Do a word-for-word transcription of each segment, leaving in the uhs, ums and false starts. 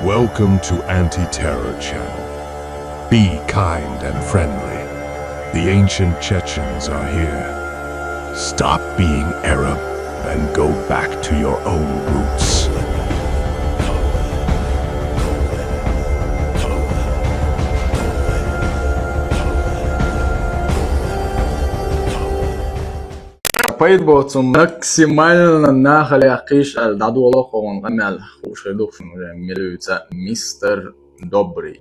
Welcome to Anti-Terror Channel. Be kind and friendly. The ancient Chechens are here. Stop being Arab and go back to your own roots. Пайда боцу максимально нахале кхиш аьлла дӀадоло хӀокхуьнан къамел хууш хир ду шуна уже милуьйца мистер Добрый.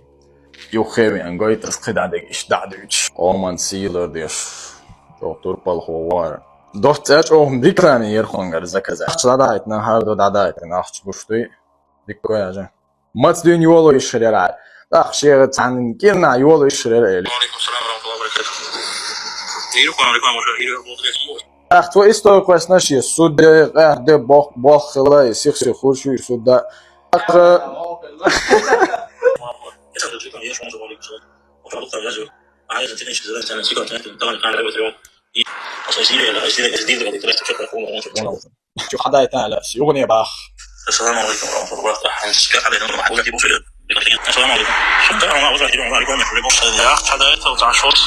Юххе веана гойту ас кхидӀа дерг иштта дӀа а дуьйцуш. Къоман сий лардеш. ЧӀогӀа турпалхо вара. Доцца цӀа чӀогӀа рекламе яра хӀунгара заказа. Ахча дӀадаийтина, хӀара ду дӀадаийтина, ахча гуш дуй. Дика яжа. Маца дуьйна йолу йиш хир яра. ТӀаккха шега цхьанна кӀирнахь йолу йиш хир яра элира. Валейкум салам ва рахматуллахи ва баракатух. Иркъа, реклама уже, иркъа, вот здесь. ТӀаккха цо история кхоьссина шен судья, къаьхьа де бох-, боххила, и сих-сих хурш ю и судья. ТӀаккха Чу хьадаийтина аьлла, ас юхане бах. Ассаламу алейкум ва рахматуллахи ва баракатух. Ассаламу алейкум. Шуьга хьадаийтина ва цхьа шорс.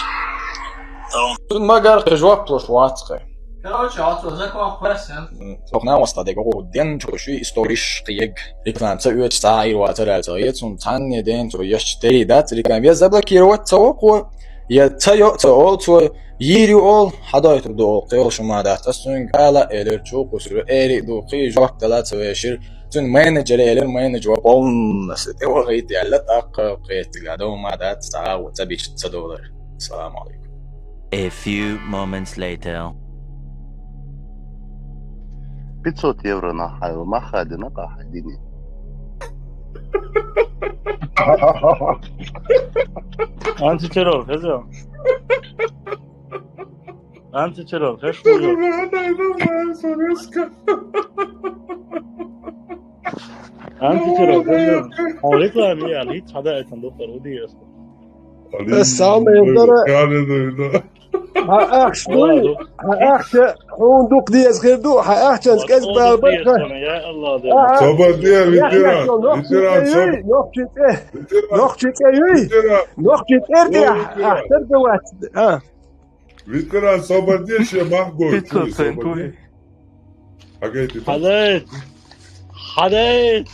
Цунна магар кхин жоп луш вац кхин. Короче, а цо закон кхоьссина. М, цо хӀана васта дерг гӀо ден чу шуьй историш кхиег. Реклама ца оьцуш цхьа а йир вацара аьлла ца гӀе, цунна цхьанне ден цо еш тери дац, реклама я заблокировать ца вокхо, я ца йо, ца олу цо, йийр ю олу, хьадойтур ду олу, кхел шу ма дац. Ас цуьнга ала элира, чу кхуьссура, эри а ду, кхин жоп дала ца вешира. Цуьнан менеджере элира, менеджер полностью тӀе вахийта аьлла, тӀаккха кхетиг а дов ма дац, цхьа а ца бича ца долара. Салам алейкум. A few moments later. Пятьсот евро нах хьайла, мах хадина, къа хьайдини. Антитеррор, хеза? Антитеррор, хеш вуйо? Антитеррор, хеза? Хьо реклама яьлла, хӀинца хьадаийтина духар, удиэс. Ассалам алейкум. Хьан ахча дуй? Хьан ахча хьуна дукха деза хир ду, хьан ахчанца кӀезиг бала бара. Собар де, ветеран, ветеран, собар. Нохчи цӀе, нохчи цӀе юй? Нохчи цӀер де, ахтар да вац. А. Ветеран, собар де, ше мах гой. Хьагайти. Хьадай. Хьадай.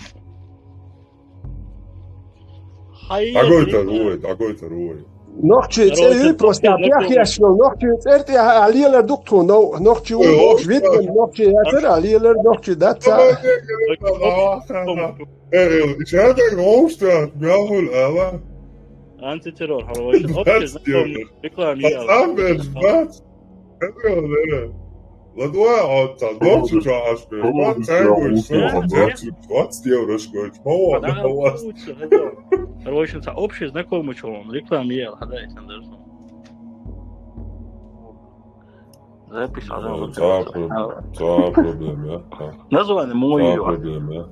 Хьагойтар вуй, хьагойтар вуй. Нохчи цӀе юй, просто пехьеш йолу нохчи цӀер тӀе а лелар ду тхуна, нохчи ву, нохчи витган, нохчи яцара, а лелар нохчи дац. Э, э, ишадаг гӀовшта, мягӀул ала. Антитеррор, хьара вайшин общий знакомый, реклама яла. Пацан берш бац. Ладуа отца, ночью чё аж бе. Двадцать евро школьч, мало, мало. Короче, общий знакомый чё он, реклама ел, хьадай, сан даже. Запись, а, ца проблема, а. Название мой. Ца проблема.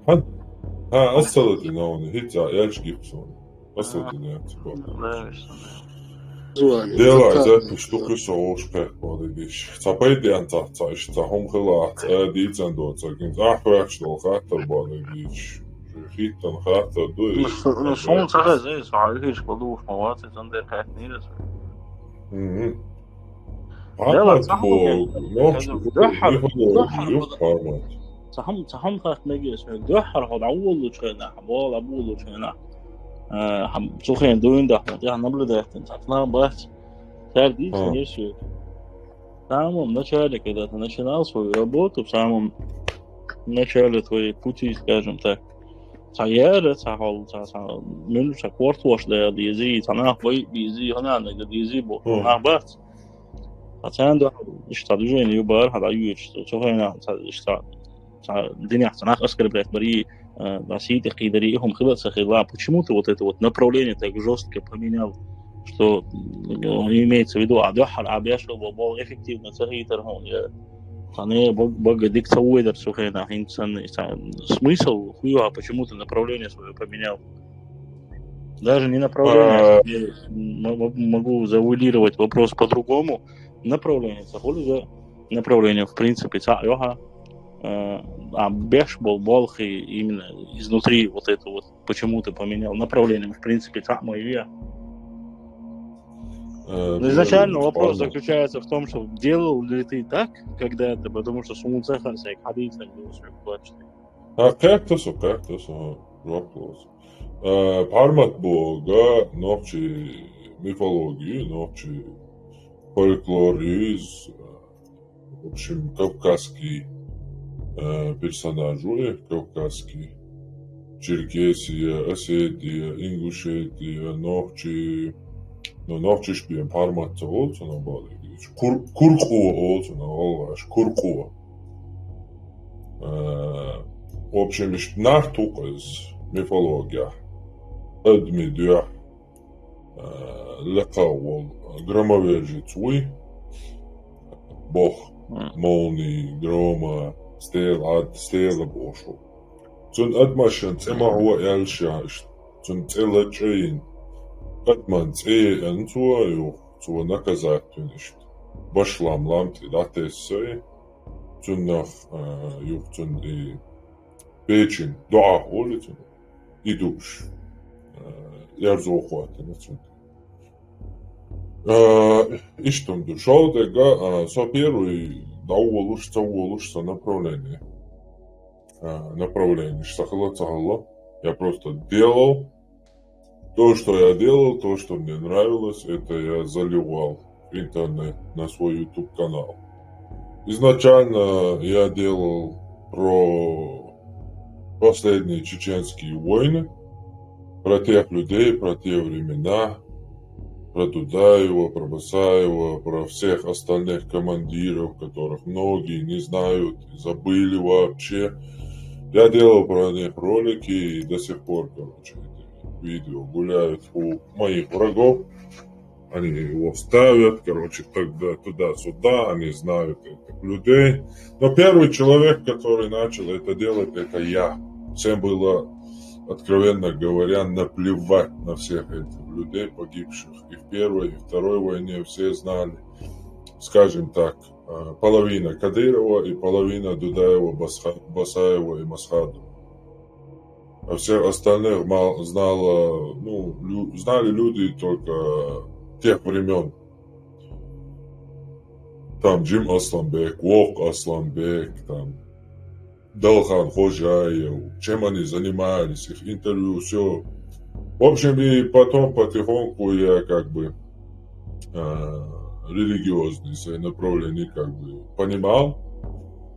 Ха, ха, ас ца латина, он, хица, я ж гипсон. Ас латина, типа. Делай запись, что кусо, уж как, молодец. Ца пайден ца, ца, иш, ца, хум хила, ца, дийцан до, ца, гин, а, хвач, но, хаттар, молодец. Хиттан хаттар, ду, иш. Ну, сон ца, ца, ца, иш, подуш, молодец, он дер, как, не раз. Мгм. Дела, цхьа хӀума, цхьа хӀума хатта мегаш, дуьххьара хьо дӀаволлучу хенахь, хьан бола дӀаболлучу хенахь, а, хьан цу хенахь дуьйна дахьа, тӀехь наблюдать дина, цхьа план бац, цара дийцина еш ю. Самом начале, когда ты начинал свою работу, в самом начале твоей пути, скажем так, цхьа яра, цхьа хьол, цхьа, цхьа, муьлхха кортош дала дезий, цхьа нах вай безий, хӀана нага дезий бо, нах бац. Ткъа царна дуьхьал иштта цхьа движение ю бара хьан дӀайоьдуш, цу хенахь цхьа, иштта цхьа, цхьа динехь цхьа нах оскорблять барий, а, цхьа сий тӀе кхийдарий, и хӀума хила а ца хилла. Почему ты вот это вот направление так жёстко поменял, что, м, имеется в виду, а дуьххьара а беш хила бо-, болу эффективно ца хийтара хьуна, я цхьа не бага, бага дика ца вуйдар цу хенахь, хӀинца санна, цхьа смысл хуй, а почему ты направление своё поменял? Даже не направление, а, я м-, м-, могу завуалировать вопрос по-другому. Направление, ца хуьлу иза направление, в принципе, цхьаъ ю хьан. А беш бол болх именно изнутри вот это вот, почему ты поменял направление, в принципе, так мой виа. Э, Но изначально ну, вопрос форма. Заключается в том, что делал ли ты так когда-то, потому что сумуцеха сайк хадис так было, что плачет. А как-то со, как-то со, вопрос. Э, Пармат Бога, нохчи мифологии, нохчи фольклор из, в общем, кавказский э, персонаж, ой, кавказский. Черкесия, Осетия, Ингушетия, нохчи, ну, нохчиш бен Пармат олцу на балыгич. Кур, куркуа олцу на олаш, куркуа. Э, в общем, иш нартук из мифология. Адми дюа, э, лека вол, громовержец уй. Бог, М. молнии, грома, стел, ад, стела бошу. Цун адмашан цема хуа элша, цун цела чейн. Адман цеен цуа ю, цуа наказать туништ. Башлам лам ти датессай. Цун нах, э, юх цун и печин дуа олицун. И душ. Э, ярзо хуатина цун. Э, иштун ду. Шолдега, э, со первый да уволуш, со уволуш, со направление. Э, направление, сахала, сахала. Я просто делал то, что я делал, то, что мне нравилось, это я заливал в интернет на свой YouTube канал. Изначально я делал про последние чеченские войны, про тех людей, про те времена, про Дудаева, про Басаева, про всех остальных командиров, которых многие не знают и забыли вообще. Я делал про них ролики, и до сих пор, короче, эти видео гуляют у моих врагов. Они его ставят, короче, тогда туда-сюда, они знают этих людей. Но первый человек, который начал это делать, это я. Всем было, откровенно говоря, наплевать на всех этих людей, погибших и в Первой, и Второй войне. Все знали, скажем так, э, половина Кадырова и половина Дудаева, Басха-, Басаева и Масхадова. А всех остальных мал-, знала, ну, лю-, знали люди только тех времен. Там Джим Асланбек, Вок Асланбек, там Далхан Ходжаев, чем они занимались, их интервью, все. В общем, и потом потихоньку я как бы э, религиозные свои направления как бы понимал,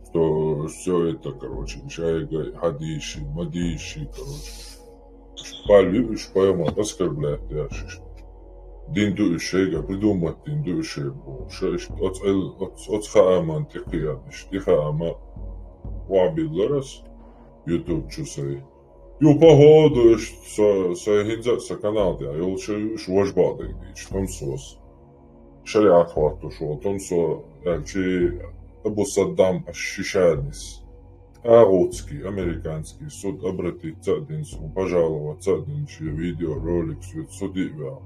что все это, короче, шайга, хадиши, мадиши, короче. Палю уж поема оскорблять, я шиш. Дин ду уж шайга, придумать дин ду уж шайга. Шиш, от, от, от хааман тихияниш, тихаама вабил ларас, YouTube чусай. Ю, походу, со, со хинза, со канал, я, юл шо, юш вожбалдык, иш, тон сос. Шариат хвату шо, тон со, элчи Абу Саддам Аш-Шишанис. Агутский, американский суд обратиться один суд, пожаловаться один, чи видеоролик, суд, суди вял.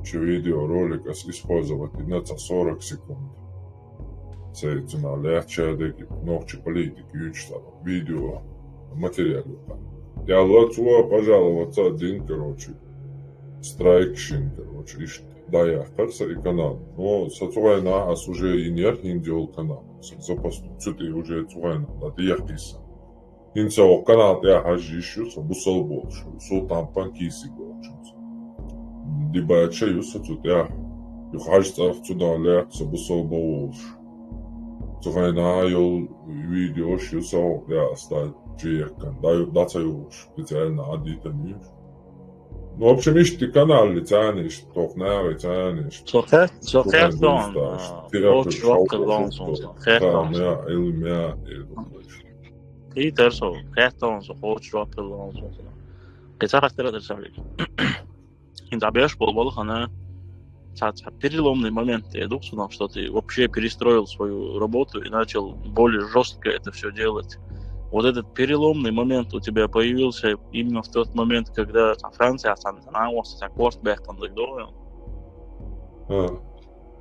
Чи видеоролик ас использовать на ца сорок секунд. Цей цена легче, деки, нохчи политик, ючта, видео, материал. Я лоцуа, пожаловаться один, короче. Страйк шин, короче, иш дая харса и канал. Но со цугайна ас уже и нет, индиол канал. Со запас цути уже цугайна, да ты яхтиса. Инца о канал я хажишуса, бусал болшу, султан панкиси болшу. Дибача юса цути я. Ю хаж цах цуда лях, со бусал болшу. Цугайна йол видео шуса, я ста чиекан. Да, да, ца юш, специально адитан юш. Ну, в общем, ишти канал ли цяниш, тох нары цяниш. Со хэ, со Цугайна хэтон, дуста, а, ти я хоч пришёл, жопка лон пришёл, сон, да, хэтон. мя, или мя, или Ты терсо, хэтон, со хоч жопка лон сон. Кыса хастера терсавлик. Инда беш бол бол хана. Ца, ца, переломный момент, я думаю, что ты вообще перестроил свою работу и начал более жестко это все делать. Вот этот переломный момент у тебя появился именно в тот момент, когда там Франция, там, там, там, там, Корт Бехтон, так, да? А.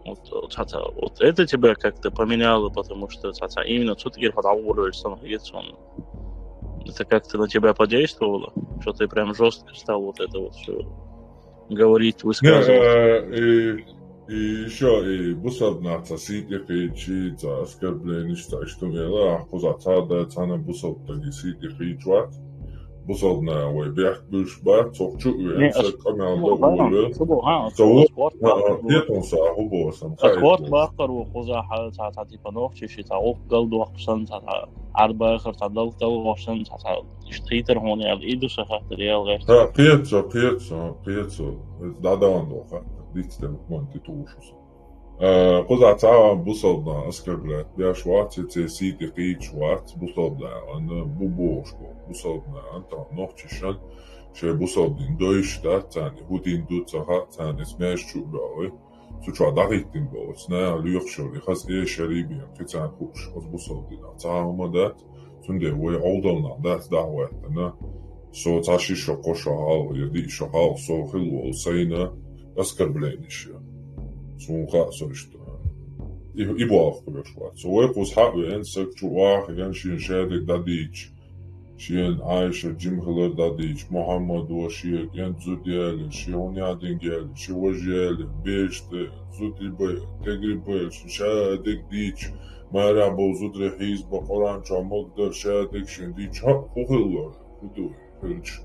Вот, вот, вот это тебя как-то поменяло, потому что именно цу тӀа хьо дӀаволавелча санна хеташ хьона. Это как-то на тебя подействовало, что ты прям жестко стал вот это вот все говорить, высказывать. И еще и бусалба наха цхьа сий тӀакхийдача, цхьа оскорбленеш, цхьа иштта мел а, кхузахь цхьа а дац, цхьанна бусалба стага сий тӀакхийдаш вац. Бусалба наха вай бехк буьлуш бац, цох чу а веана, са къамел дан волавелла. Со хӀа, со спорт баккхар ву. Хетон са хӀу боху сан. Со спорт баккхар ву, кхузахь цхьа, цхьа типа нохчий ши цхьа гӀуллакх галдоккхуш санна, цхьа, цхьа Ӏарбахар, цхьа далла талхош санна, цхьа, цхьа иштта хийтар хьуна аьлла, и ду сан хаттар ял гӀерта. ХӀа, кхета со, кхета со, кхета со. ДӀадалан доху хаттар, диц тӀе ма тӀе тухуш сан. Кхузахь цхьа а бусалба наха оскорблять беш вац, я церан сий тӀакхийдаш вац, бусалба наха бу бохуш боху, бусалба наха тахана нохчашна шайн бусалба дин дойуш дац, царна хӀу дин ду ца хаьа, царна иза маьждиг чу а баьлла. Цу чохь дӀахӀиттина болу, цу наха лоьхуш йолу и хаза эшарий бен, кхин царна хууш, оцу бусалба динах цхьа а хӀума дац, цундела вай Ӏовдал нах дац дӀахӀоьттина. Со цхьа ши шо, кхо шо хьалха, я диъ шо хьалха со хилла волу сайна оскорбленеш ян. Суна хаьа со иштта. И, и болх кхоьруш вац. Со вай кхуза хьа а веана, саг чу ваха, ян шена шадерг дӀадийча, шена Ӏайша жима хилар дӀадийча, Мухьаммадо шен кӀентан зуда яле, шен хӀун яьхьдинг яле, шен важа яле, бешта, зуда бай, тегри бай, шен шадерг дийча, марехь болу зударий хьийзабан, Къуръан чохь магдар, шадерг шен дийча, хӀа, хӀун хилла, хӀун ду, хилча,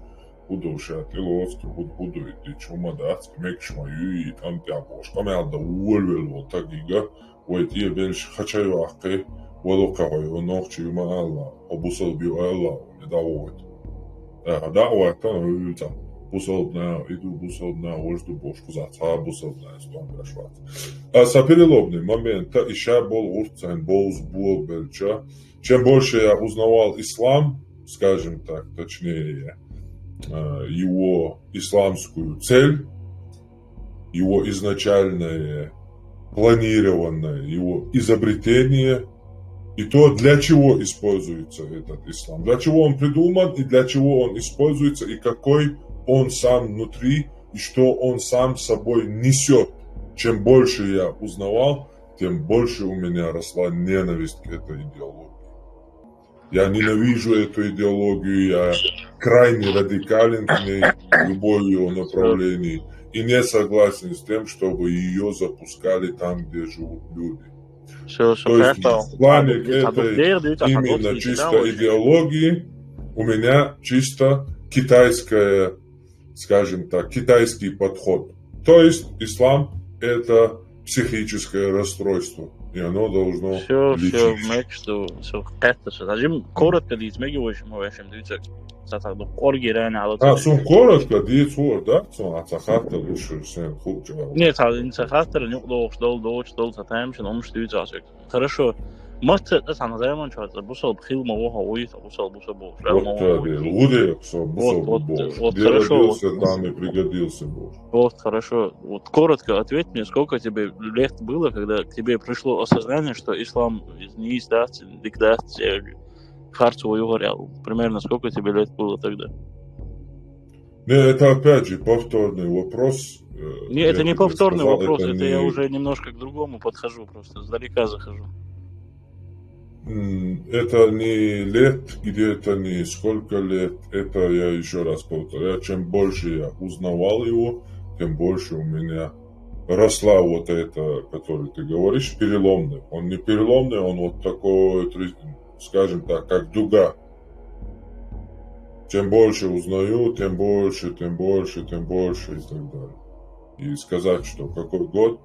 хӀун ду ша тӀелоцу, хӀун, хӀун ду и дийча, хӀума дац, мегаш ма ю, и тӀам тӀехь бохуш, къамел дан волавелла волу тагига, вай тӀе а беллаш хача а йоккхий, вало кхин хьо, хьо нохчий ма алла, хьо бусалба ю алла, и дӀавойту. ТӀаккха дӀа а ваьттина, хьуьлцӀа, бусалба наха и ду, бусалба наха важа ду бохуш, кхузахь цхьа а бусалба наха стом беш вац. А сан переломный момент, и ша болу гӀурт сайна бовза боху белча, чем больше я узнавал ислам, скажем так, точнее, э, его исламскую цель, его изначальное планированное, его изобретение, и то, для чего используется этот ислам, для чего он придуман и для чего он используется, и какой он сам внутри, и что он сам собой несет. Чем больше я узнавал, тем больше у меня росла ненависть к этой идеологии. Я ненавижу эту идеологию, я крайне радикален к ней в любой её направлении и не согласен с тем, чтобы её запускали там, где живут люди. То есть в плане к этой именно чисто идеологии у меня чисто китайская, скажем так, китайский подход. То есть ислам — это психическое расстройство, и оно должно лечиться. Все, все, мегаш ду, все, кхетта ша. Жим коротко дийца мега вайшим, вайшим дийца. Ца ца ду, корги рани ала. А, сун коротко дийца вор, да? Сун а ца хаттар луш, сен хуча. Нет, ца, ца хаттар, нюк долуш, дол, долуш, дол, ца тайм, шин, умш дийца, а, Хорошо. Маца, аса, на займан чуаца, бусалба хила ма ваха, уйса, бусалба, бусалба, бусалба. Вот, да, да, луде, со, бусалба, вот, вот, хорошо, вот. Родился там и пригодился, бо. Вот, хорошо. Вот коротко ответь мне, сколько тебе лет было, когда к тебе пришло осознание, что ислам не издаст, дикдаст, харцу говоря, примерно сколько тебе лет было тогда? Не, это опять же повторный вопрос. Э, не, это не повторный вопрос, это я уже немножко к другому подхожу, просто сдалека захожу. Это не лет, где-то не сколько лет, это я еще раз повторяю, чем больше я узнавал его, тем больше у меня росла вот эта, которую ты говоришь, переломный. Он не переломный, он вот такой, скажем так, как дуга. Чем больше узнаю, тем больше, тем больше, тем больше и так далее. И сказать, что какой год.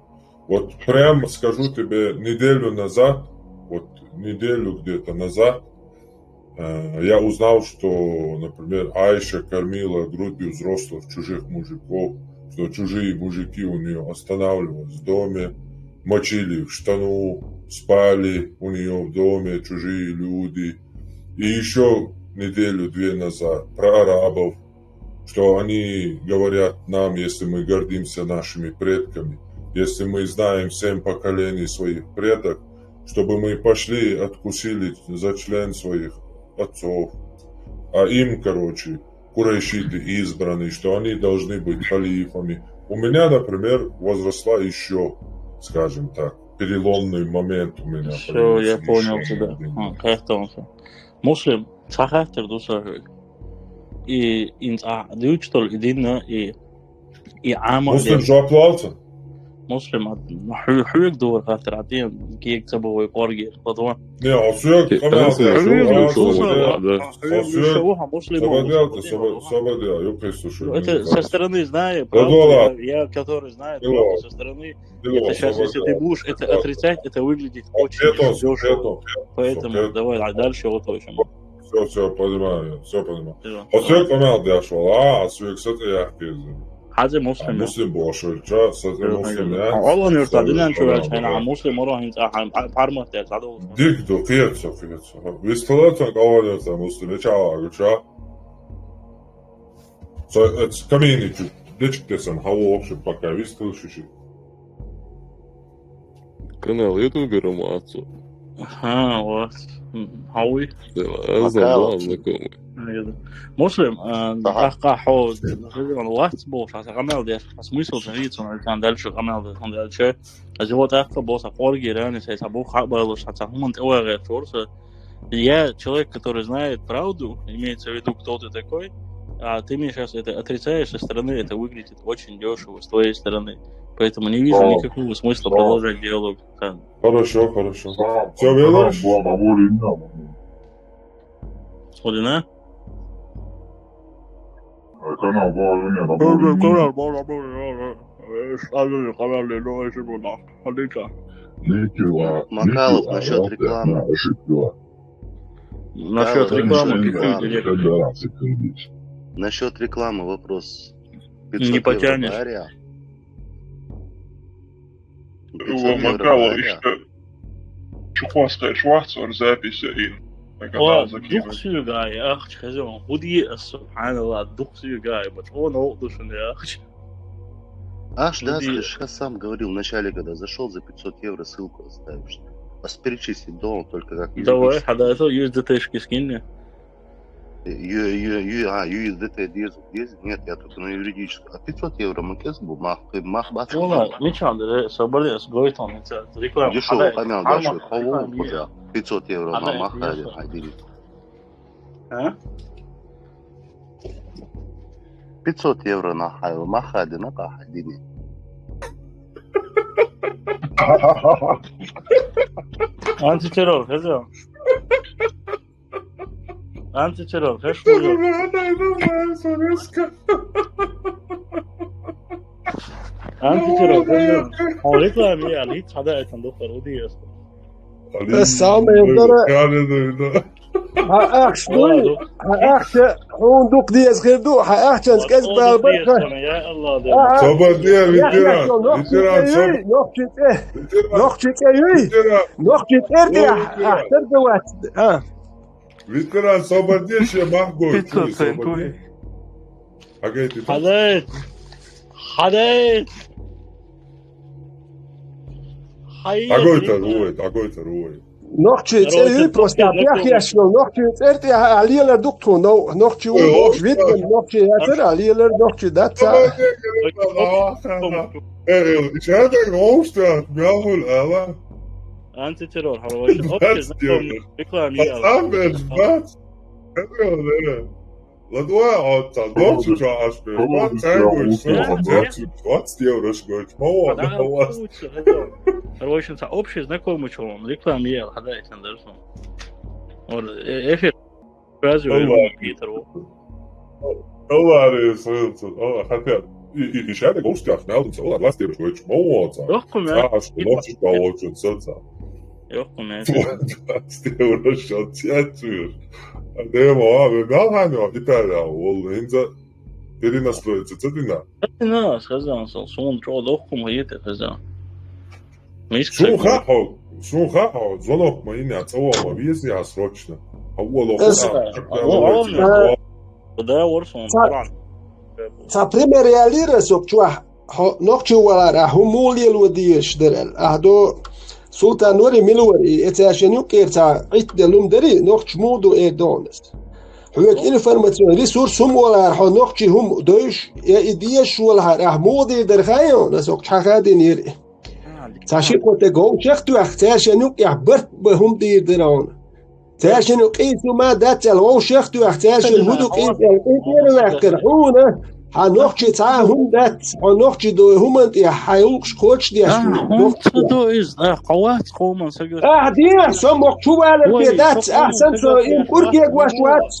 Вот прямо скажу тебе, неделю назад, вот неделю где-то назад, э, я узнал, что, например, Айша кормила грудью взрослых чужих мужиков, что чужие мужики у нее останавливались в доме, мочили в штану, спали у нее в доме чужие люди. И еще неделю-две назад про арабов, что они говорят нам, если мы гордимся нашими предками, если мы знаем семь поколений своих предок, чтобы мы пошли, откусили за член своих отцов. А им, короче, курайшиты избранные, что они должны быть халифами. У меня, например, возросла еще скажем так, переломный момент у меня Всё, появился я на понял ещё тебя. один. А, кхетта. Муслим, цхьа хаттар ду са хьоьга. И инца дивчтол и динна, и, и Ӏама Муслим, де. жоп лоал цо? Муслим, а, хьо-, хьоьга ду вар хаттар, а дин кег ца бо вай къоргера. Ладва. Не, а соьга Ке-, къамаьл аса де, хьоьга а, ду, соьга. Да. А соьга. Муслим, Собаделка, собаделка, собаделка, я, я прислушаю. Ну, это со стороны знаю, Да правда, ладно. я, я который знает, Ладно. правда, со стороны. Ладно, Это сейчас, если ты собаделка. будешь это отрицать, это выглядит очень Ответ он, дешево. ответ он. Поэтому Ответ. Давай, а дальше вот очень. Всё, всё, понимаю, всё понимаю. Всё. А соьга къамаьл деш вала, а соьга са тӀе яхкеза. Хьазе Муслим. Муслим бошур, ча, са тӀе Муслим, я. Алла нюрта, Соьга динан чура къамаьл чайна, деш. а Муслим оро хинца, а, а, пармат деш, а, дол. Дик ду, кхета со, кхета со. Вистхила цун кӀалхарнерца Муслим, я ча вагуча. Со, э, с-, комьюнити, дечик те сан, хьавола вообще пока вистхила шиши. Канал ютубера маца. Ага, вот. М, хьавуй. Да, аз Пока ладно, вообще. Знакомый. Муслим, а, Ага. ахка хо, хозяин вац бо, ша къамаьл деш, а смысл же видится, он там дальше къамаьл деш, он дальше. А живот ахка бо, са къоргера, не сай, са бо хабалуш, са хуман тӀе вагӀе чорса. Я человек, который знает правду, имеется в виду, кто ты такой, а ты мне сейчас это отрицаешь со стороны, это выглядит очень дешево с твоей стороны. Поэтому не вижу Да. никакого смысла Да. продолжать диалог. Хан. Хорошо, хорошо. Да, Всё, Беларусь? да, да, да, да. Сходи на? Канал Бавария, Канал Бавария, Бавария, Бавария. Ничего. Макалов, насчёт рекламы. Насчёт Да, рекламы, да, какие да, директ? Да, да, секундочку. Насчёт рекламы вопрос. Не пятьсот евро потянешь. Бавария. О, Макалов, ещё чухвас кайш вахт, запись и на канал О, закинуть. Духсюгай, ах, чхезон, худи, субханаллах, Духсюгай, бач, он олдушен, ах. Аж да, Худи. Ты же сам говорил в начале, когда зашёл за пятьсот евро, ссылку оставишь. А перечислить должен только как Давай, юридически. Хада, это ю эс ди ти-шки скинь. Ю, ю, ю, а, ю эс ди ти дез, дез? Нет, я только на юридическую. А пятьсот евро макес был, мах, мах бац. Уна, ничего, да, собрали, с гойтом, это реклама. Дешёво, Хада, камнял, арма, дешёво. Хаву, реклама, куда? Пятьсот евро Хада, на мах, дешёво. один. А? Пятьсот евро на хайва, мах, один, на ках, один. Антитеррор, хеза. Антитеррор, хеш. Антитеррор, хеза. О, реклама, я, лиц, хада, это доктор, удиес. Ассаламу алейкум. Хьа ахча дуй, хьа ахча, хьуна дукха деза хир ду, хьа ахчанца кӀезиг бала бар. Я Аллах, А, а, Собар де, я ветеран, ахча, нохчи ветеран, цӀе собар. юй, нохчи цӀе, Ветеран, нохчи цӀе юй, ветеран. Нохчи цӀер де, Ветеран. ахтар да вац. А. Ветеран, собар де, ше мах гой, Пятьсот чуй, собар центов. де. Агай, ты там. Хадайт! Хадайт! Агой-то руой, агой-то руой. Нохчи цӀе юй, просто а пехьяш йол, нохчи цӀер тӀе а лелар дукха тхуна, но-, нохчи Ой, у, ой, вид, нохчи яцар, а лелар нохчи дац. Э, э, ишадаг оушта, мягуль, ала. Антитеррор, хороший. Общий знакомый, реклама, я. Пацан, бац. Э, э, э. Ладуа, отца, нохчи чо аш бе, бац, цай гой, двадцать евро шгой, мало, мало. Хороший, общий знакомый, что он, реклама, я, хадайт, даже. Вот, э, эфир. Разве Аллах. Питер? Аллах, э, с-, с-, Аллах, хотя, и, и, и сейчас я говорю, что я хмял, что Аллах, двадцать евро шгой, мало, отца. Лёгко, мя. А, что нохчи получит, отца. Лёгко, мя. Двадцать евро, что отца, чуешь. А ты ему, а, вы мягуль, Италия, вол, инза, перенастроиться, что ты на? На, сказал, что сон чё, лёгко, мя, это, сказал. Миск, Сун хаьа хьо, сун хаьа хьо, звонок ма йина, цӀа ваха ма веза я срочно. Хьавола Эс- хьо, Э, Да, Орсон, Ца- Орсон. Ца- Цхьа пример ялийра со чохь, хьо нохчи валар, ахь хӀума муха лело дезаш дара аьлла. Ахь до Султан вари, мила вари, и эцаьшен юккъера цхьа Ӏитта де лум дари, нохчи муха ду эр догӀнас. Хьоьга информационный ресурс хӀума валар, хьо нохчи хӀума дойш, я и дезаш валахьара, ахь муха дийр дара хаьий хьуна, со чхьа хадийна яри. Цхьа ши-кхо тӀе говшах тоьхна, цаьршинна юкъехь барт бан хӀума дийр дара хьуна. Цаьршинна юкъ къийса хӀума дац аьлла, говшах тоьхна, цаьршинна хӀун ду къийса аьлла, тӀера ваьккхира хьуна. Хьан нохчий цхьа а хӀума дац, хьо нохчий ду хӀуманна тӀехь, хьан гӀуллакхаш кхочушдеш. Ахь хӀунда ца до иза? Ахь кхо вац кхо хӀуманна сагота. Ахь де, со мохк чу валар бен дац, ахь санна со им кӀуркег ваш вац.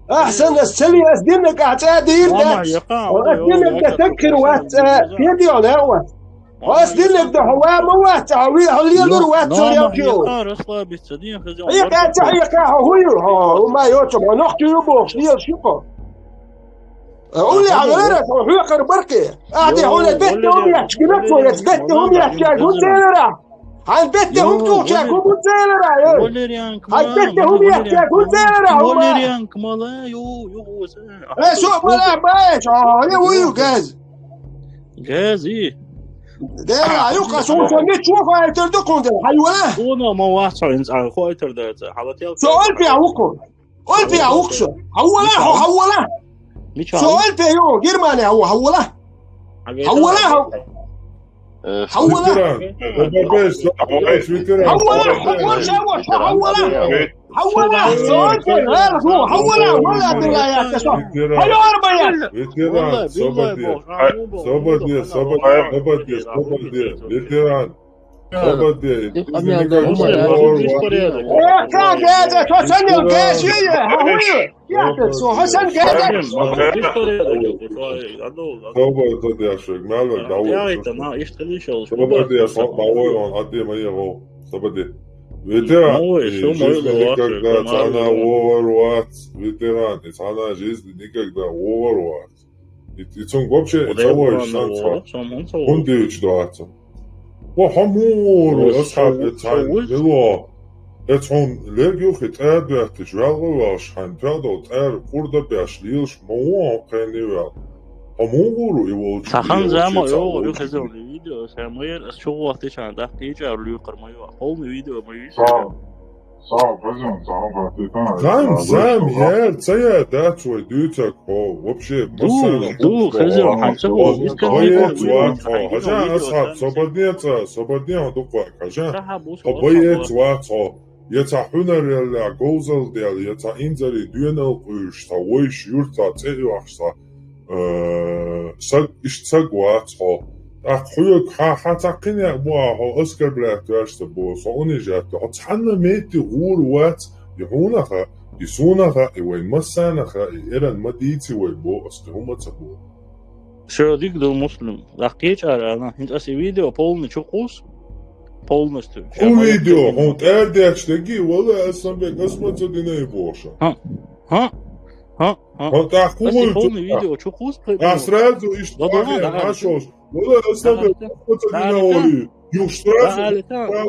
Ахь санна ас ца ле, ас диннарг ахь цӀа дийр дац. Ас диннарг дан стаг хир вац, цӀа кхетий хьо, наха вац. Ас диннарг дан хьо ва ма вац, хьо ве-, хьо лелур вац, цо ялчу. Хьекха ца хьекха, хьо хӀун ю, хьо, хӀума йоцу, хьо нохчий ю бохуш, лелаш ю хьо. Уллехь велара, хьо хьоькхар баркхе. Ахь де хьуна бетта хӀума етташ гина цо, яц бетта хӀума етташ гун церара. Хьайн бетте хӀума тухучаьрга хӀун бу церара, ой? Хьайн бетте хӀума еттаьрга хӀун церара, хӀума? Валерьянка мала, ю, ю, ю. Э, со мала баьш, а, я вую газ. Гази. Дела, ю, касун со не чуфа айтар ду кун дела, хьай вала? Уна ма вац, хьо инц, а, хо айтар даца, хьалател. Со альпи а вуку. Альпи а вук со. Хьаввала, хьо, хьаввала. Мича? Со альпи ю, Германия, хьо, хьаввала. Хьаввала, хьо. Э, Хьаввала. Ветеран. Ветеран. Хьаввала, хьо, хьо, хьо, хьаввала. Хьаввала, со альпи, э, хьо, хьаввала, вала, била, я, со. Ветеран. Хьайор, бая. Ветеран, собаде. Собаде, собаде, собаде, собаде. Ветеран. Собаде. Э, как это? Что с ним, как это? Хьасан герза. Собаде, Дашик, мало, давай. Собаде, я сам, давай, он, а ты мои, о, собаде. Ветеран, и жизнь никогда, цана овар вац, ветеран, и цана жизнь никогда овар вац. И, и цунга вообще, и цавой шанс вац. ХӀунда дийцча доацу? Ва хьо мур, ас хьа, э, цхьа, мило. Эц хьуна лерг юххе тӀаьр доьттича, ваьлла ваьллаш хьайн, тоьл долу тӀаьр курда беш лелаш, ма вон хьо кхайна ваьлла. Хьо мур ву и волчу? Цхьа хан зама йогӀу, ю хезалли видео, сан майр, ас чу гӀоттича, даккхийчара луькхар ма ю, полный видео ма ю. Сал, сал, хезон, сал, хатитан. Хан зам, яр, ца яр, дац вай дуьйцаг хьо, вообще, ду, масала, ду, хезон, хьан ца хьо, боец вац хьо, хьажа, асхьаб, собадне ца, собадне хьо дукха, хьажа, хьо боец вац хьо. Я цхьа хьуьнареллехь говзалла дел, я цхьа инзаре доьналла къуьйсуш, цхьа вайша юьртахь цӀе оьхуш, цхьа, э, саг, иштта саг вац хьо. ТӀаккха хьоьга хьан, хьан цхьа кхин некъ бу ахьа хьо оскорблять ваьш ца боху, со унижать ду. Хьо цхьанна метте гӀур вац, и хьуна хаьа, и суна хаьа, и вайн массарна хаьа, и эрна ма дийци вай боху, ас кхин хӀума ца боху. Шо дика ду, Муслим. Даккхийчара, ана, хӀинца ас и видео полный чу кхуссу. Полностью. Хьо видео, хьо тӀаьрдечу дегий, вала, ас сан бен, ас ма ца динай бохуша. ХӀа, хӀа, хӀа, хӀа. Хьо тӀаккха хӀун вуй полный видео чу кхуссу, а сразу иштта ахьа, хьан шош. Вала, ас сан бен, ас ма ца дина олий. Юхштра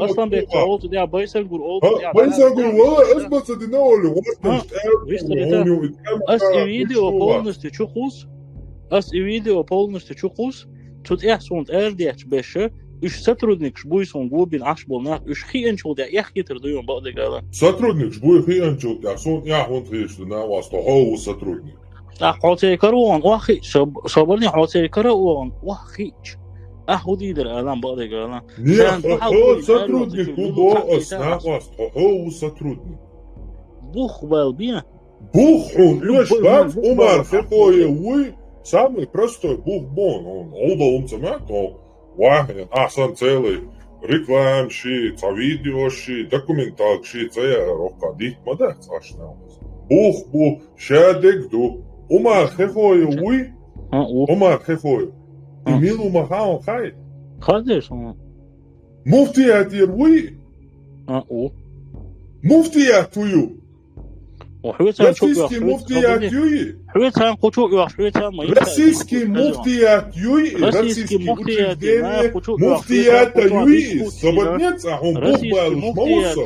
Асланбек олцу дя, Байсангур олцу дя. Байсангур, вала, ас ма ца дина олий, вистхилита. Ас и видео полностью чу кхуссу. Ас и видео полностью чу кхуссу. Цу тӀехь суна тӀаьрдетташ беша, уьш сотрудникаш буй суна губина Ӏаш болу нах, уьш хиъначул тӀехь эхкхетар ду юн бакъдегала. Сотрудникаш буй хиъначул тӀехь, суна эхь хӀунда хеташ ду, нах вац, тхо хьо ву сотрудник. ТӀаккха хьо церан кара вогӀун охьахиъча, со-, собарне хьо церан кара а вогӀун охьахиъча, ахьа хӀун дийр дара алан бакъдерг алан? Не, хьо, хьо сотрудник ву боху ас, накъост, хьо, хьо ву сотрудник. Бух бал бен? Бух хьуна оьшуш бац, Умар Хехоев вуй, самый простой бух бу хьуна, хьуна, хьуна, хьуна ца мега, хьуна. Вахье, ахьа сан целый рекламаш, цхьа видеош, документалкаш ца яра роккха дитт ма дац аш нах. Бух бу, ша дерг ду. Умар Хехоев вуй? А, у. Умар Хехоев. И мила ву ма хаьа хьуна? Хадеш хьуна. Муфтиятера вуй? А, у. Муфтият ву ю? Российский муфтият юй? Хьоьцан кху чу оьхуш, хьоьцан ма йита. Российский муфтият юй? Российский муфтият, муфтията юй? Собар нет, а хьуна бух балуш ма ву со.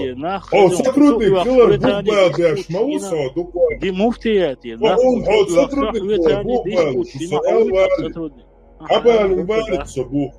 Хьо сотрудник хилар бух бал беш ма ву со, дукха. Ди муфтият, хьо сотрудник хилар бух балуш, со эл вали. Хьабалун вали со бух.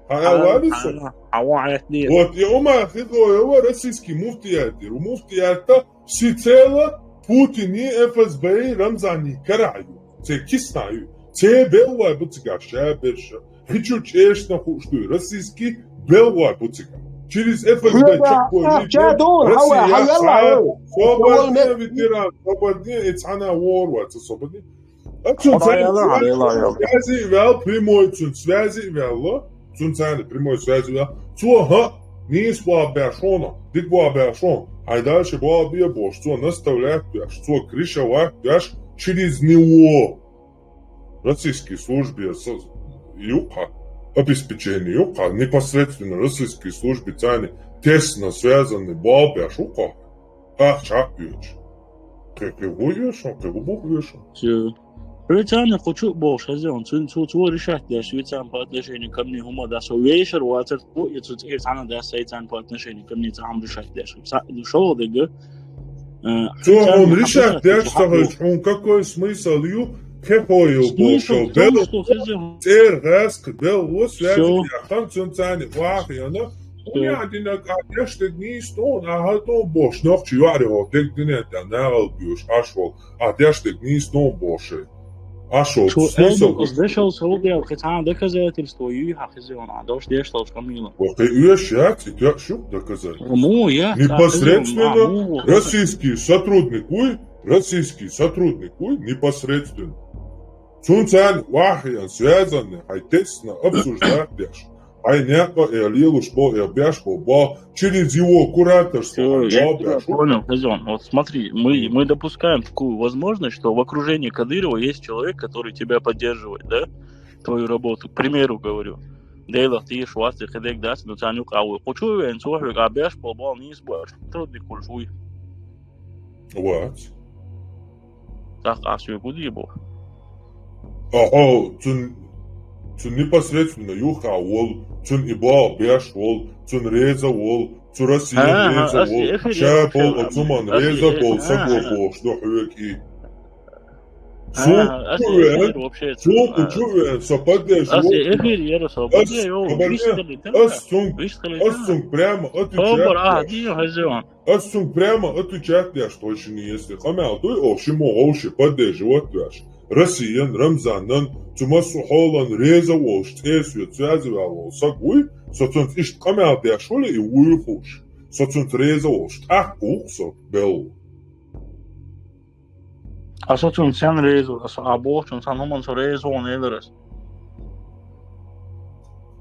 Хьан эл вали со. Вот, и Умар Хехоев российский муфтият, муфтиятта всецело Путин, ФСБ, Рамзани карахь ю. Церан кисна ю. Церан беллой бу цигахь ша берш. Хи чу чӀешна хууш дуй. Российский Белгьа вар бу цига. Через ФСБ чеккхой, ча дон, хава, хава, собарне ветеран, собарне, и цхьана вор вац, собарне. Ацун связи вял, прямой цун связи вял, цун цани прямой связи вял. Цо, ха, нийса баба бяшона, дик баба бяшона. Хай дальше баба бе бош, цо наставлять бяш, цо крышевать бяш через него. Российские службы юкъа, обеспечение юкъа, непосредственно российские службы цани тесно связаны баба бяш юкъа. Ахча хьаъ йоьчу. Кхе, кхе, ву йоьшун, кхе, ву бу йоьшун. Всё. Швейцарный хочу бохуш, хезон, цун, цу, цу решать деш, Швейцарный по отношению ко мне, хӀума да, со вешар вацар, цу, я цу цӀер цхьана да, Швейцарный по отношению ко мне, цхьана решать деш. Са, ну, шо дага? Цо он решать деш, ца хойш, он какой смысл ю, кхе хойу бохуш, бел, цӀер гӀаска, бел, лос, вязи, яхан, цун цани, вахьяна, Уна динаг а деш дег нийса дон, а хӀа дон бош, нохчи юари хӀо, дег динен тӀа нагӀал буьйш, аш вол, а деш дег нийса дон боши. Аш вол, цу смысл эндукъус дешал саудиял, кхе цхьана доказательство юй хьа хезион, а дош деш толш камила. Ва кхе уьш яц, и тӀе шук доказательство. Му, я, непосредственно российский сотрудник уй, российский сотрудник уй, непосредственно. Цун цани вахьян связанный, хай тесно обсуждать деш. Хай некъа э лелуш бо, э беш бо, бо, через его кураторство. Всё, я тебя понял, хезон. Вот смотри, мы, мы допускаем такую возможность, что в окружении Кадырова есть человек, который тебя поддерживает, да? Твою работу, к примеру говорю. Делах тиш, вас ты хедек дац, ну цаню кавы. Хочу вен, цохвек, а беш бо, бо, не избор. Сотрудник кульшуй. Вац. Так, а сюй гуди бо. Ахо, цун, цун непосредственно юха вол, цун и бал беш вол, цун реза вол, цу Россия реза вол, ша бол, а цуман реза бол, саго бол, что хвек и. Су чувен, су чувен, со поддерживал. Ас эфир ера со поддерживал. Ас сунг, ас сунг прямо отвечает. Ас сунг прямо отвечать деш, точно, если къамел дуй, о, шимо гъовши поддерживать деш. Россиян, Рамзанан, цу массу хьолан реза волш, цӀесвет связывал вол саг вуй, со цунц ишт къамел деш вали и вуй хуш. Со цунц реза волш, тӀаккха вух со бел. А со цунц сен реза, а со а бохчун сан хуман со реза вон эларас.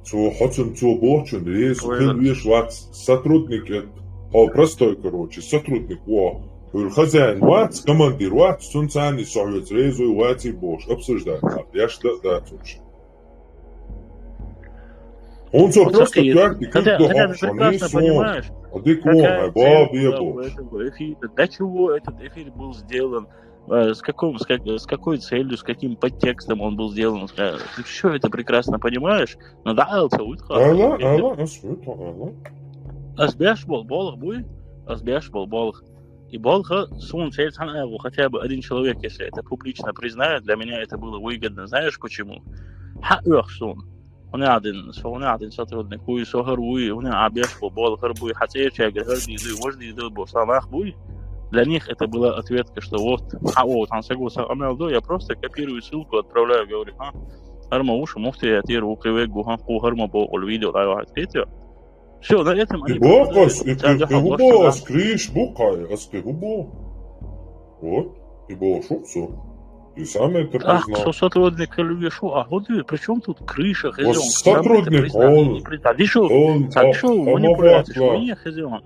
Цо хьо цун цо бохчун реза хил веш вац сотрудник эт. Хьо простой, короче, сотрудник во. Хьур хозяин вац, командир вац, цун цани со хьоц реза вац и бош, обсуждать. Яш да, да, цунш. Он со просто тактика, хотя, хотя ты прекрасно понимаешь, а ты какая цель была у этого эфира, для чего этот эфир был сделан, э, с каком, с как-, с какой целью, с каким подтекстом он был сделан. Э, ты всё это прекрасно понимаешь, но да, это вот как. Ала, ала, ас вот, ала. Ас беш бол, болх буй, ас беш бол, болх. И болха сун цел сан эгу хотя бы один человек, если это публично признает, для меня это было выгодно. Знаешь почему? Хьа уьх сун. Хьунадин, со хьунадин сотрудник вуй, со хар вуй, хьуна а беш бо, бол хар буй, хьа церча гар хар диды, вож диды, бо санах буй. Для них это была ответка, что вот, а вот, он сагу са амел до, я просто копирую ссылку, отправляю, говорю, а, хар ма уж, муфти я тир, укриве гухан, ку хар ма бо, ол видео, дай вахат, Всё, на этом они... И бо, ас, и, и, и бо, ас криш бу кай, ас ки бу. Вот, и бо шук со. И сам это признал. Ах, со сотрудник Львишу, а вот при чём тут крыша, хозяин? Сотрудник, он, он, а, он манипуляция, хозяин.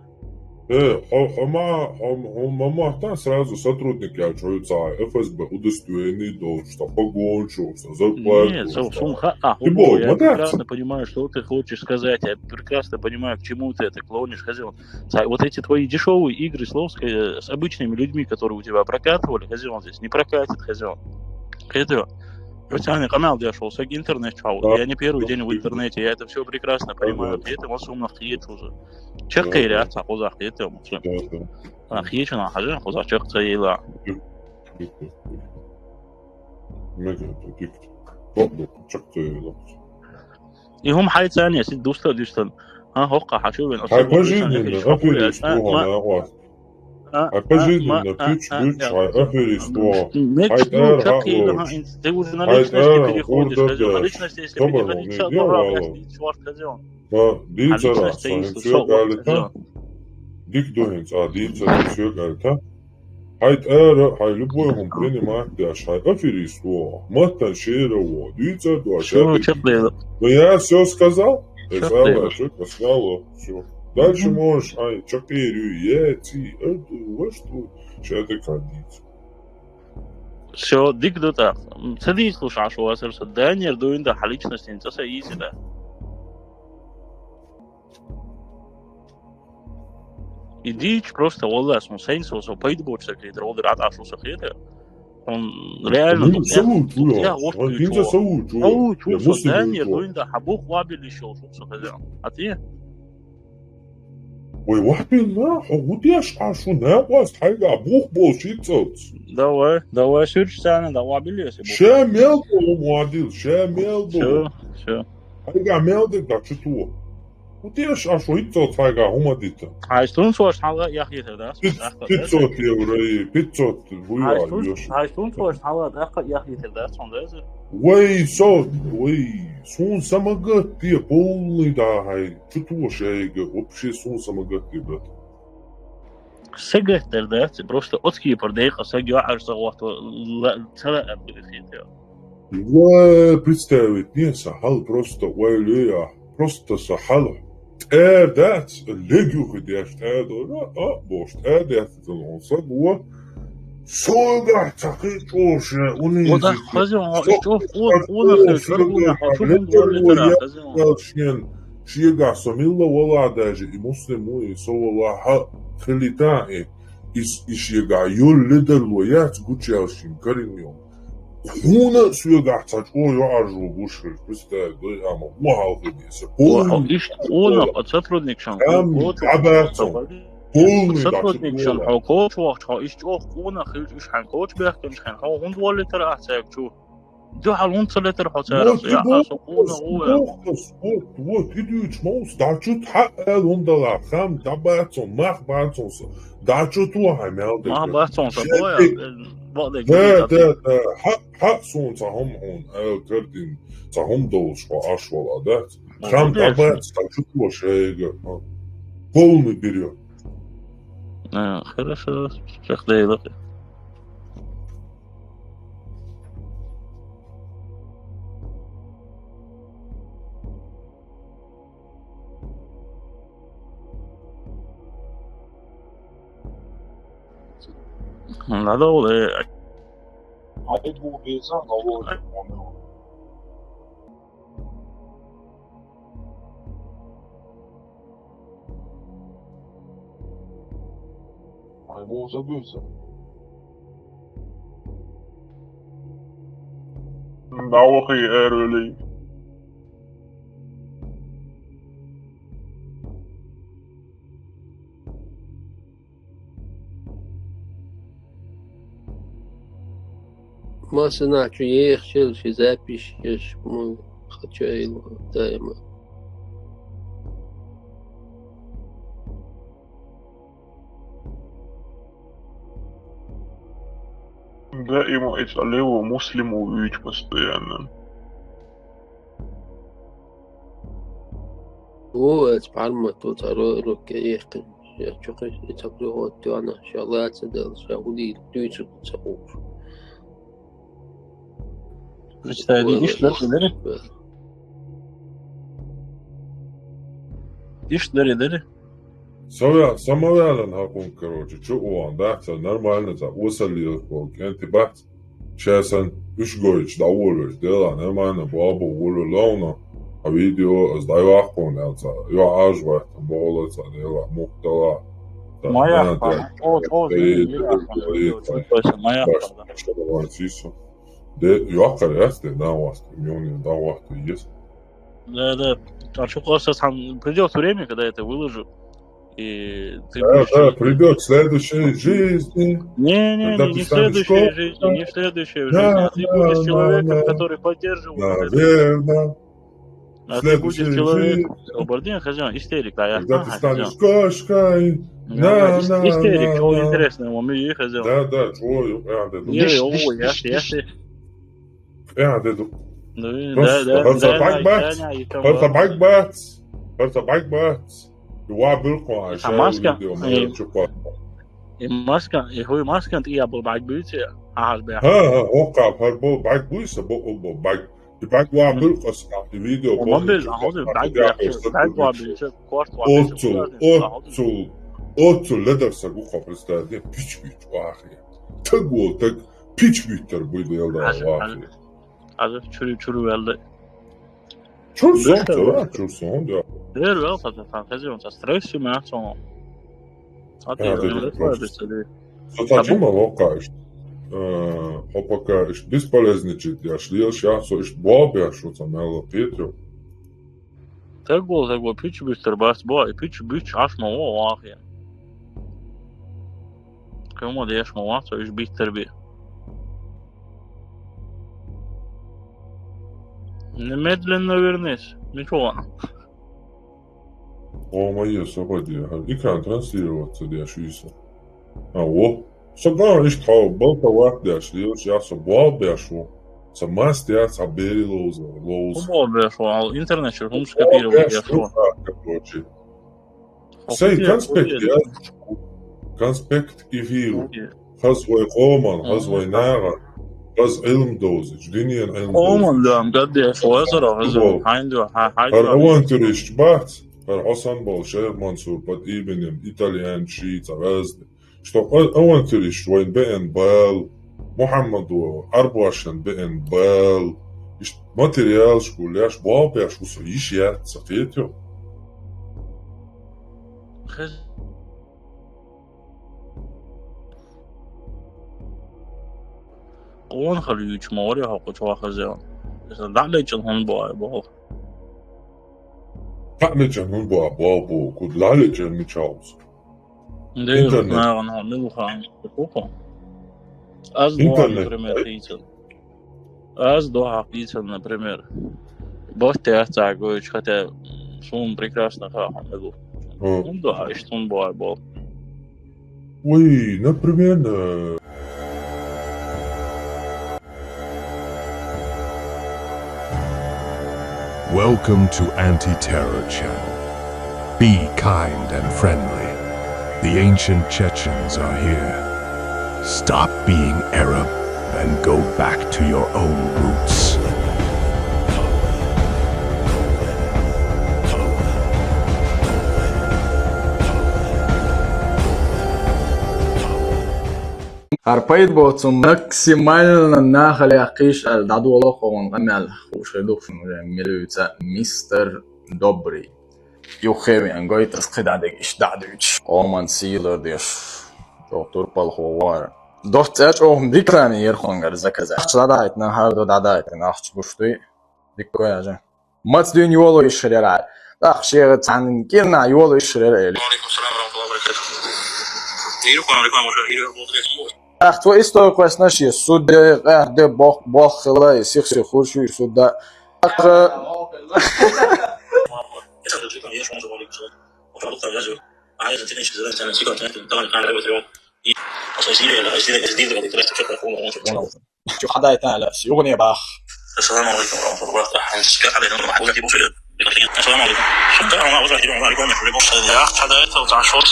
Э, хо-, хома, хом-, хом-, мамахтан сразу сотрудник я чё ца, ФСБ, удостоверение должен, что погон, что, что зарплату. Нет, что, сумха, а, ты бой, я прекрасно понимаю, что ты хочешь сказать, я прекрасно понимаю, к чему ты это клонишь, хозяин. Са-, вот эти твои дешёвые игры слов с, э, с обычными людьми, которые у тебя прокатывали, хозяин здесь не прокатит, хозяин. Хозяин. Русяне канал дешёл, с интернет чхал. Да. Я не первый день в интернете, я это всё прекрасно понимаю, ага, поэтому сумма хиет уже. Чеккхийра ца хоза хетам. Ха, хечана хажа хоза чеккхийла. Мега дикт. Топ чеккхийла. И хум хай цани, си дуста дустан. Ха, хокка хачу вен. Хай пожизненно, аферист, угана, угана. Хай пожизненно, пич, пич, хай аферист, угана. Хай тар, хай тар, хай тар, хай тар, хай тар, хай тар, хай тар, Ма дийцара, хьаличность со хӀинца союз союз аьлита. Дика ду хӀинца, а, дийцара союз аьлита. Хьай тӀара, хьай любой хӀума принимать деш, хьай аферист во, маттан шера во, дийцар дош. Всё, чекхдела. Ну, я всё сказал. Я сказал, всё. Дальше можешь, ай, чакъир ю, е, ци, э, во что, ща ты кадиц. Всё, дика ду тӀаккха. Ца дийцалуш Ӏаш вацара со, Данер дуйна да хьа личностин, ца са ийзи да. И дийча просто, валлахӀи, сон сайна со, со пайда боцу ца хетар, валлахӀи, ӀатӀаш ву ца хетар. Сон реально, ну, са ву чу, я, вот хӀинца са ву чу. Са ву чу, я со, муслим Данер дуйна да, хьа бух вабилиш йолуш ву со хеза. А те? Вай, вахпилла, хьо гӀу деш Ӏаш ву, накъост хьайга бух болуш иццалц. Давай, давай, суьрчу царна, да, вабилла аса бух. Ша мел бу хӀума вадил, ша мел бу. Всё, всё. Хьайга мел дерг да чу ту. ГӀу деш Ӏаш ву иццалц хьайга хӀума дита. Хьайс тунсош хьала яхъ йитар дац? Пятьсот евро, пятьсот вуй. Хьайс тунсош хьала тӀаккха яхъ йитар дац, сон деза? Вай, со, вай, суна самагатте полный да хьай. Чу тоша яйга, вообще суна самагатте, брат. Сагатдар дац, просто оцкипар декъа саг йоӀар ца гӀотто, ла-, ца лаьа бирхи те. Ва, представить не са хьал просто, вай, лея, просто са хьал. ТӀер дац, легюхи деш, тӀер дора, а, бош, тӀер дац, цалон саг, ва. Сога ца кхин чӀоша, уни. Вот так, хозяин, а, чё, кун, кун, а, хозяин, а, чё, кун, кун, кун, а, хозяин. Шен, шега со милла вала даже, и муслим ву, и со вала хьа, хилита, и, и, и шега, юл лидер ло, яц гучал шин, карин йом. Хьуна соьгахь ца чӀо йоӀаржо гуш хир, представь, дай ама, во хьалхи деса. Полный. Иштта къонах а сотрудникшан хам кочу дӀабацун. Полный сотрудникшан дӀачу хьо кочу вахча, хьо иштта чӀо къонах хилча, уьш хьайн кочу бехканча хьайн, хьо хӀунда воллитара ахь цаьрга чу? Дуьхьал хӀунда ца летара хьо цаьрах? Вот, я, и со къонах ву, я. Вот, вот, и дуьйцу мовс, дӀачу тхьа аьлла хӀума дала, хам дӀабацун, мах бацун со. ДӀачу тохьа мел дерг. Мах бацун со, шен бо, я, бакъдерг. Да, да, да. Хьа, хьа суна ца хӀума хьуна, аьлла кардина, ца хӀума долуш хьо Ӏаш вала, да? Хам дӀабац, ца чу тоша яйга. Полный берёт. А, хорошо, чекхдайла. Надо было. Ай, бу забывся. Да, ох, и эрвели. Масса нах чу ехачул ши запись еш, ма хачайла даима. Даима и цӀа лево муслим вуьйчу постоянно. О, эц пармат, о, царо рокке ехкин. Я чухи, и цабри гӀотту ана, ша лаца дал, ша уди, дуьйцу ца уж. Представь, ишт дари дари. Ишт дари дари. Самавялан хьакъун, короче, чу уан, да, ца нормально, ца, осалли, кенти бац. Ша сан уьш гойтуш дӀаволавелча, дела, нормально, баба, волу лауна, а видео ас дӀайваккхун, аьлла, ца, йо, Ӏаш ваьттан, бохула, ца, дела, мухтала, ца, Ма яхха, нана, о, о, ца, видео, ца, ца, ца, ма яхха, баш, да. Шалаван сису. Де, йохкар яц, де, да, васт, мюни, да, васт, ес. Да, да. А чу класс, ам, придёт время, когда я это выложу. И ты будешь... Да, да, придёт в следующей жизни. Не, не, не, не в следующей жизни, не в следующей жизни. А ты будешь человеком, который поддерживает это. Наверное. А ты будешь человек. О, Бардин, хозяин, истерик, да, я. Когда ты станешь кошкой. Да, истерик, чего интересного, мы и хозяин. Да, да, чего, я, да, не, о, я, я, я. Просто, да, да, просто да, байк бац. Да, да, просто да, байк бац. ХӀара ца бӀарг бац. И ва билкъо Ца шай маска, видео ма э, чукъа. И маска, и хӀуй маска тӀия бул бӀарг буьйци, ахьаш бяхь. ХӀа, хӀа, хӀокхаб хӀара бул бӀарг буьйса, бо, бо, бӀарг. И бӀарг ва билкъо ас, и видео Ма бил, хӀоза бӀарг бяхь, бӀарг ва билча, корт ва билча, Оцул, оцул, оцул ледар са гукъа представь, пич буьйч вахи. Таг вол, таг пич буьйтар буй белда Аз, аз, вахи. Аз чури, чури велда. Чур сон, Душта чура, вахи. Чур сон, да. Дер вел, та, та, та, хезион, та стресси махсон. А ты Я, да, говоришь, да, это просто. Сатачима лока ишт. Э, хопака ишт бесполезный чит, я шлил, щас, ишт бобя, что там, я лопетю. Тагул, тагул, пич буьстер бас, бо, и пич буьч аш ма во, вахи. Кому деш ма ва, то иш биттер би. Немедленно вернись. Ничего. О, мои собади. Экран транслироваться деш виса. А, во. Саган ишт хау, балта вахт деш, лиош, я со бал бешу. Са маст я, са бери лоуза, лоуз. Футбол бешу, ал интернет чур, хумс копировать бешу. Короче. Сей, конспект я. Конспект эфиру. Хаз вай къоман, хаз вай нагъан, хаз илм дозич, диниян илм Къоман дозич. Дам, гаддеш, вазара, хаз Футбол. Хайнду, ха-, хайнду. Хар авантюриш бац, хар Хасан бол, Шейх Мансур, под именем итальян, ши, ца газды. Что а-, авантюриш вайн бен бал, Мухаммаду, Арбуашан бен бал. Иш материал шкуляш, бал бяш, усо иш я, ца хетё. Хез- Къон хал юч мори хакъу чуахазеон. Иса далечан хун бай бо. Далечан хун бай бо, бо, ку далечан мичаус. Интернет. Интернет. Наган хал милухан. Куку. Аз бо, интернет. Например, хицен. Аз дохьа хицан, например. Бохте ацагойч, хотя сун прекрасно хахан милу. О. Он дохьа, иш сун бо, бо. Ой, например, э, Welcome to Anti-Terror Channel. Be kind and friendly. The ancient Chechens are here. Stop being Arab and go back to your own roots. Хар пайда боцун максимально нахал яххиш ал дадула хован гамял хушай духшун уже милюца мистер Добрый. Юхевен гойтас кидадег иш дадуч. Оман силер деш. Доктор Палховар. Дорт цач охм рекламе ерхонгар заказа. Ахча дадайт на хардо дадайт на ахча буштуй. Диккояжа. Мац дюн юолу ишрера. Ах, шега цан кирна юолу ишрера эли. Алейкум салам ва рахматуллахи ва баракатух. Иру кам, алейкум, уже иру болдук. Ах, тво история квас наши судья, ах, де бох, бох хила, сих сих хуршу судья. Ах, Чё хадайтан ала, си угъни бах. Ассаламу алейкум ва рахматуллахи ва баракатух. Хадайтан ала, си угъни бах. Ассаламу алейкум. Шукран, Аллах, ва рахматуллахи ва баракатух. Я хадайтан, ва шос.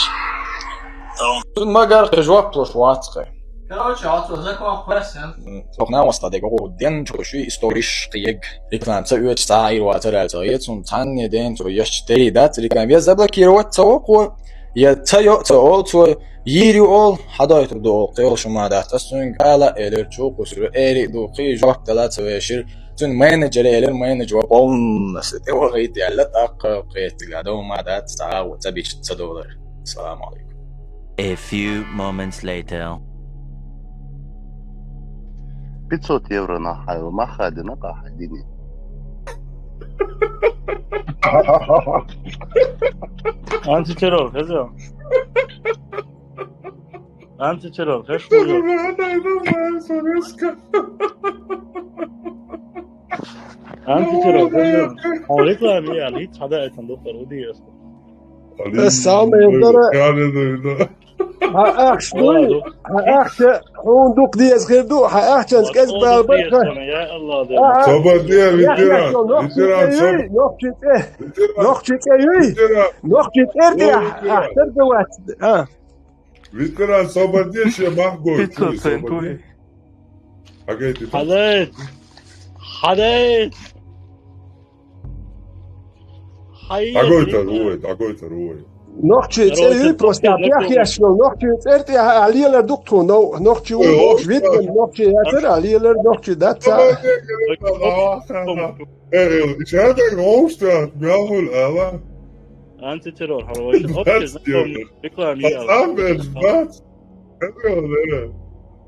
Тун магар хе жоп лош вацкъы. Короче, а то закон хвасен. Тохна васта дего ден чоши историш киег. Реклам ца уьч ца ир ва ца рал ца ецун цанне ден цо яш тери дац реклам. Я заблокировать ца окъо. Я ца ё ца ол цо. Йири ол, хадойту ду ол, къел шума дац, ас цуьнга ала, элир чу, кусуру эри ду, кхи жоп дала ца вешир. Цуьн менеджер элир, менеджер ва полностью тӀе вахийта аьлла, тӀаккха кхетиг а дома дац, ца гӀа, ца бича, ца долар. Салам алейкум. A few moments later. Пятьсот евро на хай, ма хадина, ка хадини. Антитеррор, хеза? Антитеррор, хеш хулио? Антитеррор, хеза? Хьо реклама ял, хӀинца хьада айтан духар, удиэс. Ассаламу алейкум. Хьан ахча дуй? Хьан ахча хьуна дукха деза хир ду? Хьан ахчанца кӀезиг бала бара? Собар де, ветеран. Нохчий цӀе. Нохчий цӀе юй? Нохчий цӀер де ахтар да вац. А. Ветеран, собар де, ше мах гой. Хьагайт. Хьагайт. Агойтар уой, агойтар уой. Нохчий цӀе юй, просто пяхьеш йол нохчий цӀер тӀе а лелар дукха тхуна. Нохчий ву, нохчий вид, нохчий яцар, а лелар нохчий дац. Ишадаг гӀовштат, мягӀул ала. Антитеррор, хьарвайшин общий знакомый, реклама. Пацан берш бац.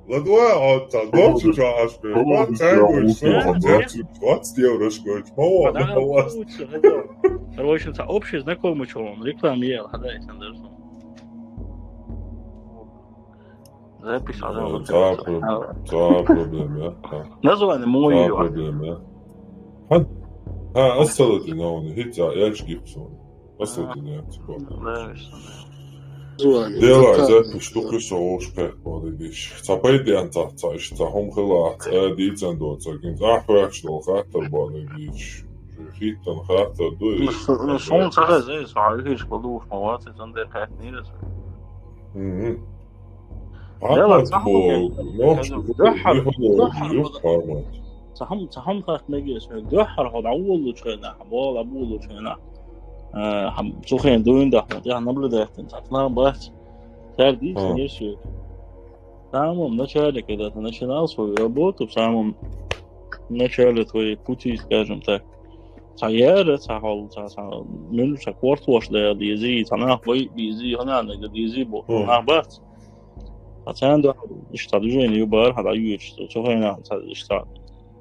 Ладуа отца, нохчий чу ашбе, пацан гой, двадцать евро школьч, мова, мова. Короче, общий знакомый чу он, реклама ел, хьадай, сандерсон. Запись. Ца проблема, ца проблема. Название мой. Проблема. Ха, ха, ассалати науни, хица, яч гипсон. Ассалати науни. Дела, запись, ту кусо ош пехпали диш. Ца пайден ца, ца иш, ца хум хила, ца дицен до, ца гин, ца хвач дол хаттар бали диш. Хиттан хаттар дуй. Ну, сон ца хазай, ца хиш балуш, мавац, ца дер хат нирас. Мгм. Дела, Ахмад бо, нохчий, духар, бихо, духар, юх, Ахмад. Цхьа хӀама, цхьа хӀама хатта мегаш, дуьххьара хьо дӀаволлучу хенахь, бола дӀаболлучу хенахь, э, хьан-, цу хенахь дуйна дахьа, тӀехь наблюдать дина, цхьа план бац. Цара дийцина еш ю. Самом начале, когда ты начинал свою работу, в самом начале твоей пути, скажем так, цхьа яра, цхьа хьол, цхьа, цхьа муьлу, цхьа кортош да дези, цхьа нах бай бези, хана нага дези бо, нах бац. Пацан да, иштта движение ю бар, хьа дӀаюьйцуш, цу хенахь, цхьа, иштта,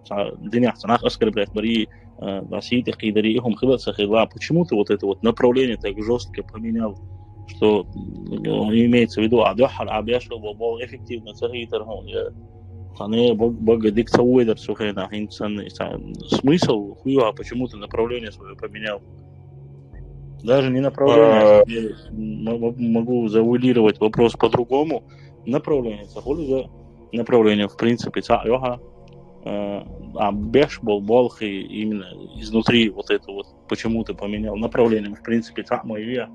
цхьа динехь, цхьа нах оскорблять бари, э, да сий тӀе кхийдари, и хӀума хила ца хила. Почему ты вот это вот направление так жёстко поменял, что, ну, имеется в виду, а дуьххьара а беш хила бо, бо эффективно ца хийтар хьуна, я, цхьа не, бог-, бога дик ца вуйдар цу хенахь, хӀинца санна, цхьа смысл хуй, а почему ты направление своё поменял? Даже не направление, а, м-, м-, могу завуалировать вопрос по-другому. Направление, ца хули за направление, в принципе, ца йоха, э, а беш бол болхи именно изнутри вот это вот, почему ты поменял направление, в принципе, ца мой я.